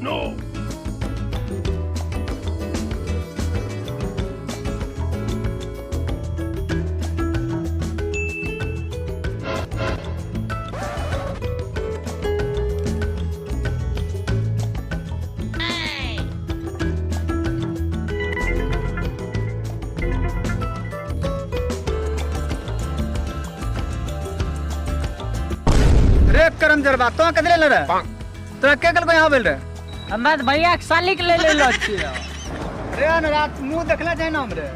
रे करम जरबा तो कदरे ले रे तोरा के कल को यहाँ बोल रे? हमरा तऽ भैया के साली के ले लेलो छियो। रे अनुराग, मुंह देखला जाए ना हमरे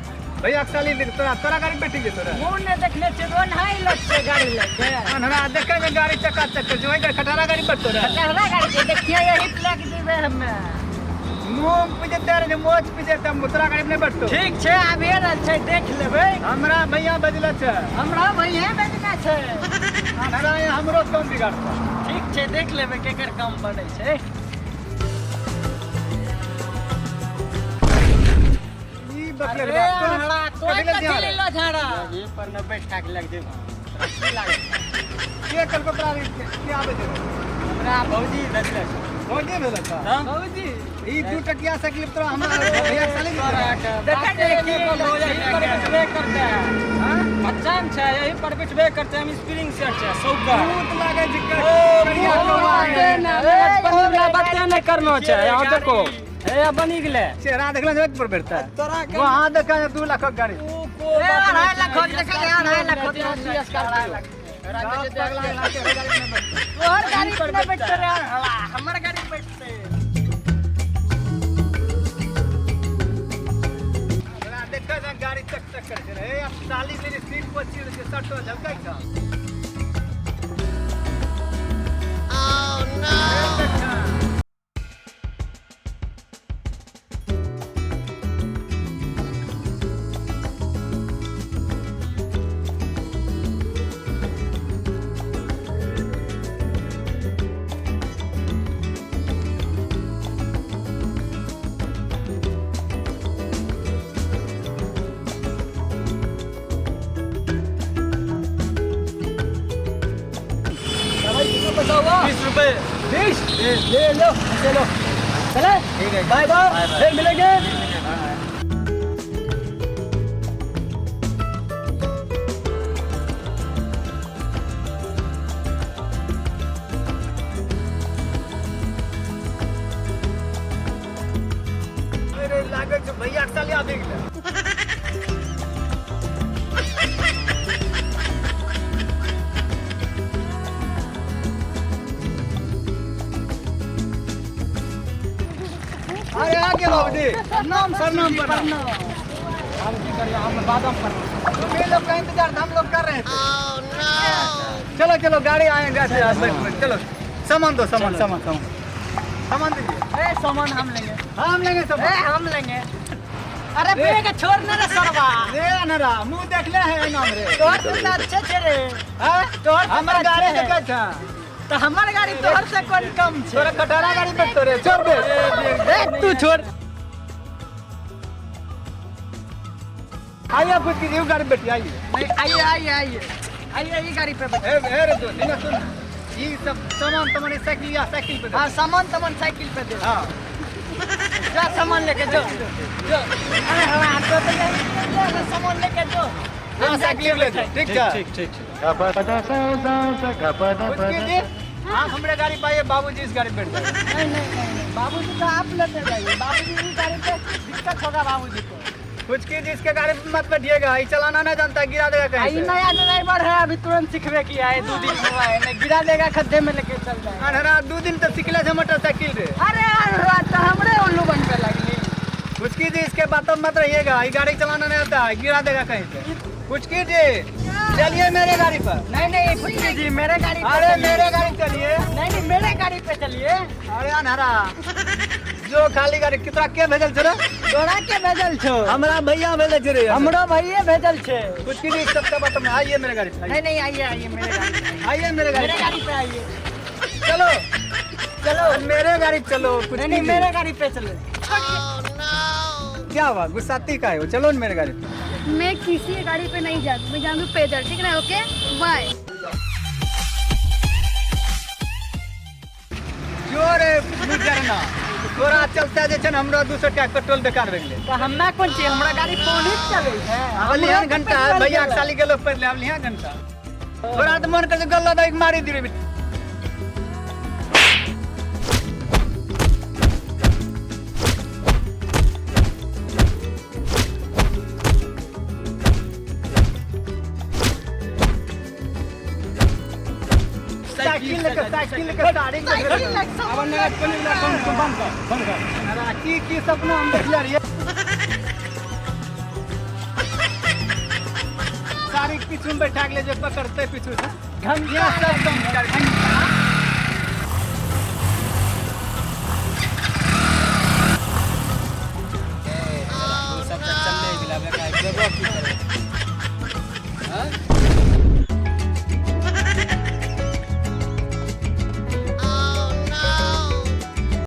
भैया के साली देख, तोरा तोरा गाड़ी बैठी के तोरा मुंह ने देखने छियै, तो नहाई लो छियै गाड़ी लेके। अनुराग देखे में गाड़ी चक्का चक्कर जो है खटारा गाड़ी पर तोरा। खटारा गाड़ी के देखिए, यही पे लग जेबै हमे। मुंह पीछे तेरे जे मोच पीछे तम तोरा गाड़ी में बैठतो। ठीक छै, आबिए रहल छै, देख लेबै। हमरा भैया बजले छै। हमरा भैया बजना छै। हमरा यहाँ हमरो कम बिगाड़तो। ठीक छै, देख लेबै केकर काम बनै छै। ई बकले अरे रे बाप, तोरा हमरा तो कथी ले कथी ध्यान ले लो झाड़ा? ये पर 90 टका के लग जेबो। की लागै? के कल को तोरा के आबै छै? हमरा भौजी भेजले छै। भौजी भेजले छै? हाँ? भौजी। ई 2 टकिया साइकिल तोरा हमरा भैया के साली तोरा के देखै बाते ने की नहि हो यही पर बैठबे करते हैं। हाँ? बच्चा में छै, यही पर बैठबे करते हैं। हम स्प्रिंग सेट छै, सौका। भूत लागै छै, ओ, करिया भूत कौआ। बाते ने, ए, बनी वाला बाते नहि करनो छै। यहाँ देखो, ए, बनी गेलै। चेहरा देखला जरूरत पर बैठता है। तोरा के वहाँ देखा 2 लाख के गाड़ी। ओ को ए, बात अढ़ाई नहि लाख छै। देखा, अढ़ाई लाख के स्कॉर्पियो। पगला लाख के गाड़ी में बैठता। तोहर गाड़ी पर नहि बैठते रे, हमर गाड़ी पर बैठते। हमरा देखा ना गाड़ी चक चक करे छै रे। अब साली मेरी सीट पर चीर के सटो झलकै छ। Oh no! 20 रुपए। 20 ले लो, चलो चले, ठीक है, बाय बाय, फिर मिलेंगे। अरे लागै छै भैया के साली आबि गेलै। अरे आ गेल बाबूजी। प्रणाम प्रणाम प्रणाम। हम की करिए, हम बादाम पर। तुम ये लोग का इंतजार हम लोग कर रहे थे। चलो चलो गाड़ी आएगा, चलो सामान दो, सामान सामान सामान सामान दीजिए। ए, सामान हम लेंगे। हम लेंगे सब। ए, हम लेंगे। अरे बैग छोड़ ना रे सरवा। रे अनरा मुंह देख ले है नाम रे। तोहर तो अच्छे छे रे। हैं? तोहर तो हमर गाड़ी अच्छे है। देखै छ। तो हमर गाड़ी तोहर से कोन कम छे? तोरा कटारा गाड़ी पर तोरे छोड़ दे। ए, तू छोड़। आइए खुद की ये गाड़ी बैठी आइए। नहीं, आइए आइए आइए आइए, ये गाड़ी पे बैठिए। ए ए रे तो नहीं सुन, ये सब सामान तुम्हारी साइकिल या साइकिल पे दे। हाँ, सामान तमान साइकिल पे दे। हाँ जा सामान लेके जो जो। अरे हाँ, तो तो यही ले, सामान लेके जो। हाँ, साइकिल ले जो। ठीक है, ठीक ठीक ठीक। खुद जी आप हमरे गाड़ी पाइए, बाबूजी इस गाड़ी पे बैठ जाइए। नहीं नहीं नहीं नहीं, बाबूजी तो आप लेते जाइए, बाबूजी इस गाड़ी पे दिक्कत होगा बाबूजी को। कुछ की जिसके गाड़ी पे मत बैठिएगा, ये चलाना नहीं जानता, गिरा देगा कहीं आई से। नया ड्राइवर है, अभी तुरंत सीखबे किया है, 2 दिन हुआ है, नहीं गिरा देगा खड्डे में लेके चल जाएगा। अनहरा 2 दिन तक सीखले छे मोटरसाइकिल रे। अरे अनहरा तो हमरे उल्लू बन पे लगली। कुछ की जी इसके बातों में मत रहिएगा, ये गाड़ी चलाना नहीं आता है, गिरा देगा कहीं से। कुछ की जी चलिए मेरे गाड़ी पर। नहीं नहीं फुटकी जी मेरे गाड़ी पे अरे चलिए। मेरे गाड़ी चलिए। नहीं नहीं मेरे गाड़ी पे चलिए। अरे अनहरा जो खाली गाड़ी कितना के भेजल छे रे? तोरा के भेजल छो? हमरा भैया भेजल छे रे। हमरो भैये भेजल छे। कुछ की जी सबका बात में आइए मेरे गाड़ी पे। नहीं नहीं आइए आइए मेरे गाड़ी पे। आइए मेरे गाड़ी मेरे पे। गाड़ी पे आइए। चलो चलो मेरे गाड़ी चलो। कुछ नहीं नहीं मेरे गाड़ी पे चलो। क्या हुआ गुस्साती का है वो? चलो ना मेरे गाड़ी पे। मैं किसी गाड़ी पे नहीं जाती, मैं जाऊंगी पैदल, ठीक ना? Okay bye. जोर है मुजरना। तोरा चलते जे छै ने हमरा 200 टका के पेट्रोल बेकार भए गेलै। तऽ हम्मे कोन छी, हमरा गाड़ी पौनी चलै छै। आबलिहन घंटा भैया के साली गेलो पढ़ ले, आबलिहन घंटा। तोरा तऽ मन कर गल्ला दऽ के मारि दिबै। साइकिल लेके, साइकिल लेके साड़ी लेके। आब नया कोनी वाला बंद कर, बंद कर, बंद कर। अरे की की सपना हम देखले रहियै। साड़ी के पीछू में बैठा के ले जे पकड़ते पीछू से। घंटा सब बंद कर, घंटा।